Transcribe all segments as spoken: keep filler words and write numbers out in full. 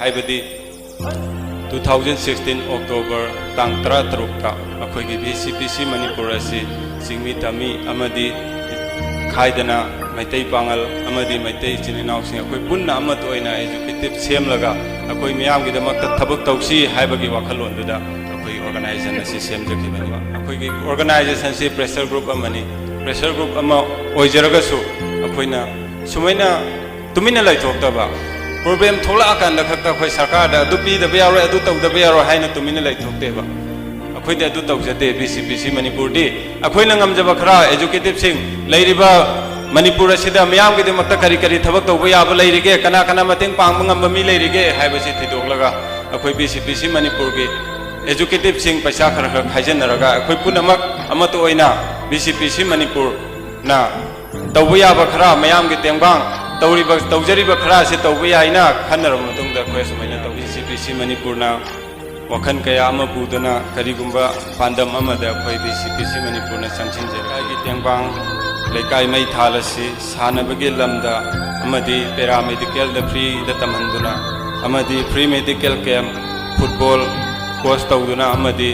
ꯍꯥꯏꯕꯗꯤ two thousand sixteen October ꯇꯥꯡ ꯇꯔꯥꯇꯔꯨꯛꯇ ꯑꯩꯈꯣꯏꯒꯤ V C P C Manipur ꯑꯁꯤ ꯆꯤꯡꯃꯤ ꯇꯝꯃꯤ ꯑꯃꯗꯤ ꯈꯥꯏꯗꯅ ꯃꯩꯇꯩ ꯄꯥꯉꯜ ꯑꯃꯗꯤ ꯃꯩꯇꯩ ꯏꯆꯤꯟ ꯏꯅꯥꯎꯁꯤꯡ ꯑꯩꯈꯣꯏ ꯄꯨꯟꯅ ꯑꯃꯠꯇ ꯑꯣꯏꯅ executive ꯁꯦꯝꯂꯒ ꯑꯩꯈꯣꯏ ꯃꯤꯌꯥꯝꯒꯤꯗꯃꯛꯇ ꯊꯕꯛ ꯇꯧꯁꯤ ꯍꯥꯏꯕꯒꯤ ꯋꯥꯈꯜꯂꯣꯟꯗꯨꯗ ꯑꯩꯈꯣꯏ organization ꯑꯁꯤ ꯁꯦꯝꯖꯈꯤꯕꯅꯤ꯫ ꯑꯩꯈꯣꯏꯒꯤ organization ꯑꯁꯤ pressure group ꯑꯃꯅꯤ꯫ Pressure group ꯑꯃ ꯑꯣꯏꯖꯔꯒꯁꯨ ꯑꯩꯈꯣꯏꯅ ꯁꯨꯃꯥꯏꯅ ꯇꯨꯃꯤꯟꯅ ꯂꯩꯊꯣꯛꯇꯕ, problem ꯊꯣꯛꯂꯛꯑꯀꯥꯟꯗ ꯈꯛꯇ ꯑꯩꯈꯣꯏ ꯁꯔꯀꯥꯔꯗ ꯑꯗꯨ ꯄꯤꯗꯕ ꯌꯥꯔꯣꯏ, ꯑꯗꯨ ꯇꯧꯗꯕ ꯌꯥꯔꯣꯏ ꯍꯥꯏꯅ ꯇꯨꯃꯤꯟꯅ ꯂꯩꯊꯣꯛꯇꯦꯕ꯫ ꯑꯩꯈꯣꯏꯗꯤ ꯑꯗꯨ ꯇꯧꯖꯗꯦ꯫ V C P C ꯃꯅꯤꯄꯨꯔꯗꯤ ꯑꯩꯈꯣꯏꯅ ꯉꯝꯖꯕ ꯈꯔ, executive ꯁꯤꯡ, ꯂꯩꯔꯤꯕ ꯃꯅꯤꯄꯨꯔ ꯑꯁꯤꯗ ꯃꯤꯌꯥꯝꯒꯤꯗꯃꯛꯇ ꯀꯔꯤ ꯀꯔꯤ ꯊꯕꯛ ꯇꯧꯕ ꯌꯥꯕ ꯂꯩꯔꯤꯒꯦ, ꯀꯅꯥ ꯀꯅꯥ ꯃꯇꯦꯡ ꯄꯥꯡꯕ ꯉꯝꯕ ꯃꯤ ꯂꯩꯔꯤꯒꯦ ꯍꯥꯏꯕꯁꯤ ꯊꯤꯗꯣꯛꯂꯒ ꯑꯩꯈꯣꯏ V C P C ꯃꯅꯤꯄꯨꯔꯒꯤ executive ꯁꯤꯡ ꯄꯩꯁꯥ ꯈꯔ ꯈꯔ ꯈꯥꯏꯖꯤꯟꯅꯔꯒ ꯑꯩꯈꯣꯏ ꯄꯨꯝꯅꯃꯛ ꯑꯃꯠꯇ ꯑꯣꯏꯅ V C P C ꯃꯅꯤꯄꯨꯔꯅ ꯇꯧꯕ ꯌꯥꯕ ꯈꯔ, ꯃꯌꯥꯝꯒꯤ ꯇꯦꯡꯕꯥꯡ ꯇꯧꯔꯤꯕ, ꯇꯧꯖꯔꯤꯕ ꯈꯔ ꯑꯁꯤ ꯇꯧꯕ ꯌꯥꯏꯅ ꯈꯟꯅꯔꯕ ꯃꯇꯨꯡꯗ ꯑꯩꯈꯣꯏ ꯑꯁꯨꯃꯥꯏꯅ ꯇꯧ꯫ V C P C ꯃꯅꯤꯄꯨꯔꯅ ꯋꯥꯈꯜ ꯀꯌꯥ ꯑꯃ ꯄꯨꯗꯨꯅ ꯀꯔꯤꯒꯨꯝꯕ ꯄꯥꯟꯗꯝ ꯑꯃꯗ ꯑꯩꯈꯣꯏ V C P C ꯃꯅꯤꯄꯨꯔꯅ ꯆꯪꯁꯤꯟꯖꯔꯤ꯫ ꯂꯩꯀꯥꯏꯒꯤ ꯇꯦꯡꯕꯥꯡ, ꯂꯩꯀꯥꯏ ꯃꯩ ꯊꯥꯜ ꯑꯁꯤ ꯁꯥꯟꯅꯕꯒꯤ ꯂꯝꯗ ꯑꯃꯗꯤ paramedicalꯗ freeꯗ ꯇꯝꯍꯟꯗꯨꯅ ꯑꯃꯗꯤ free medical camp, football coach ꯇꯧꯗꯨꯅ ꯑꯃꯗꯤ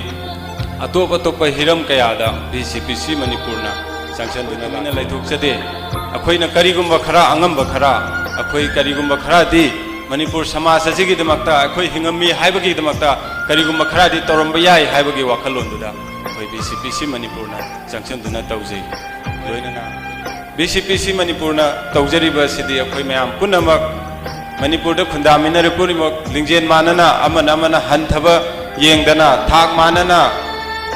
ꯑꯇꯣꯞ ꯑꯇꯣꯞꯄ ꯍꯤꯔꯝ ꯀꯌꯥꯗ V C P C ꯃꯅꯤꯄꯨꯔꯅ ꯆꯪꯁꯤꯟꯗꯨꯅ ꯂꯥꯛꯇꯨꯅ ꯂꯩꯊꯣꯛꯆꯗꯦ꯫ ꯑꯩꯈꯣꯏꯅ ꯀꯔꯤꯒꯨꯝꯕ ꯈꯔ, ꯑꯉꯝꯕ ꯈꯔ, ꯑꯩꯈꯣꯏ ꯀꯔꯤꯒꯨꯝꯕ ꯈꯔꯗꯤ ꯃꯅꯤꯄꯨꯔ ꯁꯃꯥꯖ ꯑꯁꯤꯒꯤꯗꯃꯛꯇ, ꯑꯩꯈꯣꯏ ꯍꯤꯡꯉꯝꯃꯤ ꯍꯥꯏꯕꯒꯤꯗꯃꯛꯇ ꯀꯔꯤꯒꯨꯝꯕ ꯈꯔꯗꯤ ꯇꯧꯔꯝꯕ ꯌꯥꯏ ꯍꯥꯏꯕꯒꯤ ꯋꯥꯈꯜꯂꯣꯟꯗꯨꯗ ꯑꯩꯈꯣꯏ V C P C ꯃꯅꯤꯄꯨꯔꯅ ꯆꯪꯁꯤꯟꯗꯨꯅ ꯇꯧꯖꯩ꯫ ꯂꯣꯏꯅꯅ V C P C ꯃꯅꯤꯄꯨꯔꯅ ꯇꯧꯖꯔꯤꯕ ꯑꯁꯤꯗꯤ ꯑꯩꯈꯣꯏ ꯃꯌꯥꯝ ꯄꯨꯝꯅꯃꯛ ꯃꯅꯤꯄꯨꯔꯗ ꯈꯨꯟꯗꯥꯃꯤꯟꯅꯔꯤꯕ ꯄꯨꯝꯅꯃꯛ ꯂꯤꯡꯖꯦꯜ ꯃꯥꯟꯅꯅ, ꯑꯃꯅ ꯑꯃꯅ ꯍꯟꯊꯕ ꯌꯦꯡꯗꯅ, ꯊꯥꯛ ꯃꯥꯟꯅꯅ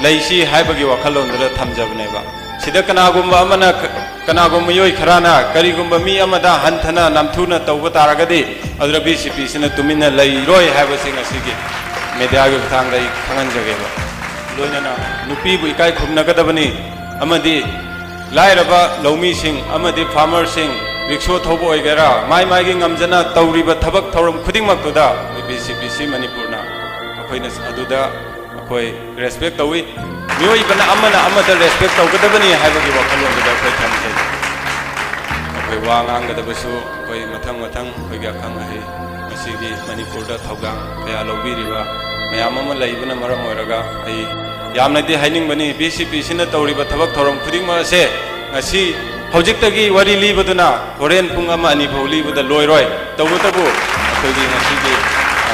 ꯂꯩꯁꯤ ꯍꯥꯏꯕꯒꯤ ꯋꯥꯈꯜꯂꯣꯟꯗꯨꯗ ꯊꯝꯖꯕꯅꯦꯕ꯫ ꯁꯤꯗ ꯀꯅꯥꯒꯨꯝꯕ ꯑꯃꯅ, ꯀꯅꯥꯒꯨꯝꯕ ꯃꯤꯑꯣꯏ ꯈꯔꯅ ꯀꯔꯤꯒꯨꯝꯕ ꯃꯤ ꯑꯃꯗ ꯍꯟꯊꯅ ꯅꯝꯊꯨꯅ ꯇꯧꯕ ꯇꯥꯔꯒꯗꯤ, ꯑꯗꯨꯗ V C P Cꯅ ꯇꯨꯃꯤꯟꯅ ꯂꯩꯔꯣꯏ ꯍꯥꯏꯕꯁꯤ ꯉꯁꯤꯒꯤ mediaꯒꯤ ꯈꯨꯠꯊꯥꯡꯗ ꯑꯩ ꯈꯪꯍꯟꯖꯒꯦꯕ꯫ ꯂꯣꯏꯅꯅ ꯅꯨꯄꯤꯕꯨ ꯏꯀꯥꯏ ꯈꯨꯝꯅꯒꯗꯕꯅꯤ ꯑꯃꯗꯤ ꯂꯥꯏꯔꯕ ꯂꯧꯃꯤꯁꯤꯡ ꯑꯃꯗꯤ farmerꯁꯤꯡ, ꯔꯤꯛꯁꯣ ꯊꯧꯕ ꯑꯣꯏꯒꯦꯔꯥ, ꯃꯥꯏ ꯃꯥꯏꯒꯤ ꯉꯝꯖꯅ ꯇꯧꯔꯤꯕ ꯊꯕꯛ ꯊꯧꯔꯝ ꯈꯨꯗꯤꯡꯃꯛꯇꯨꯗ V C P C ꯃꯅꯤꯄꯨꯔꯅ ꯑꯩꯈꯣꯏꯅ ꯑꯗꯨꯗ ꯑꯩꯈꯣꯏ respect ꯇꯧꯏ꯫ ꯃꯤꯑꯣꯏꯕꯅ ꯑꯃꯅ ꯑꯃꯗ respect ꯇꯧꯒꯗꯕꯅꯤ ꯍꯥꯏꯕꯒꯤ ꯋꯥꯈꯜꯂꯣꯟꯗꯨꯗ ꯑꯩꯈꯣꯏ ꯊꯝꯖꯩ꯫ ꯑꯩꯈꯣꯏ ꯋꯥ ꯉꯥꯡꯒꯗꯕꯁꯨ ꯑꯩꯈꯣꯏ ꯃꯊꯪ ꯃꯊꯪ ꯑꯩꯈꯣꯏꯒꯤ ꯑꯈꯪ ꯑꯍꯩ ꯁꯤꯒꯤ ꯃꯅꯤꯄꯨꯔꯗ ꯊꯧꯗꯥꯡ ꯀꯌꯥ ꯂꯧꯕꯤꯔꯤꯕ ꯃꯌꯥꯝ ꯑꯃ ꯂꯩꯕꯅ ꯃꯔꯝ ꯑꯣꯏꯔꯒ ꯑꯩ ꯌꯥꯝꯅꯗꯤ ꯍꯥꯏꯅꯤꯡꯕꯅꯤ꯫ ꯕꯤ ꯁꯤ ꯄꯤ ꯁꯤꯅ ꯇꯧꯔꯤꯕ ꯊꯕꯛ ꯊꯧꯔꯝ ꯈꯨꯗꯤꯡꯃꯛ ꯑꯁꯦ ꯉꯁꯤ ꯍꯧꯖꯤꯛꯇꯒꯤ ꯋꯥꯔꯤ ꯂꯤꯕꯗꯨꯅ ꯍꯣꯔꯦꯟ ꯄꯨꯡ ꯑꯃ ꯑꯅꯤ ꯐꯥꯎ ꯂꯤꯕꯗ ꯂꯣꯏꯔꯣꯏ꯫ ꯇꯧꯕꯇꯕꯨ ꯑꯩꯈꯣꯏꯒꯤ ꯉꯁꯤꯒꯤ, ꯑ,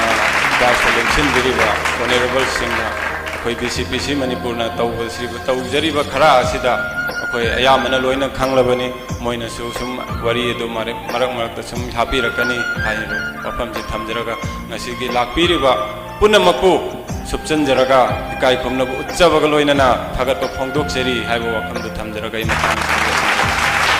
ꯗꯥꯏꯁꯇ ꯂꯦꯡꯁꯤꯟꯕꯤꯔꯤꯕ ꯑꯣꯅꯔꯦꯕꯜꯁꯤꯡꯅ ꯑꯩꯈꯣꯏ ꯕꯤ ꯁꯤ ꯄꯤ ꯁꯤ ꯃꯅꯤꯄꯨꯔꯅ ꯇꯧꯕꯁꯤ, ꯇꯧꯖꯔꯤꯕ ꯈꯔ ꯑꯁꯤꯗ ꯑꯩꯈꯣꯏ ꯑꯌꯥꯝꯕꯅ ꯂꯣꯏꯅ ꯈꯪꯂꯕꯅꯤ꯫ ꯃꯣꯏꯅꯁꯨ ꯁꯨꯝ ꯋꯥꯔꯤ ꯑꯗꯨ ꯃꯔꯛ, ꯃꯔꯛ ꯃꯔꯛꯇ ꯁꯨꯝ ꯍꯥꯞꯄꯤꯔꯛꯀꯅꯤ ꯍꯥꯏꯅ ꯋꯥꯐꯝꯁꯤ ꯊꯝꯖꯔꯒ, ꯉꯁꯤꯒꯤ ꯂꯥꯛꯄꯤꯔꯤꯕ ꯄꯨꯝꯅꯃꯛꯄꯨ ꯁꯨꯞꯆꯟꯖꯔꯒ, ꯏꯀꯥꯏ ꯈꯨꯝꯅꯕ ꯎꯠꯆꯕꯒ ꯂꯣꯏꯅꯅ ꯊꯥꯒꯠꯄ ꯐꯣꯡꯗꯣꯛꯆꯔꯤ ꯍꯥꯏꯕ ꯋꯥꯐꯝꯗꯨ ꯊꯝꯖꯔꯒ ꯑꯩ ꯃꯇꯥꯡ ꯑꯁꯤꯗ ꯂꯣꯏꯁꯤꯟꯖꯔꯦ꯫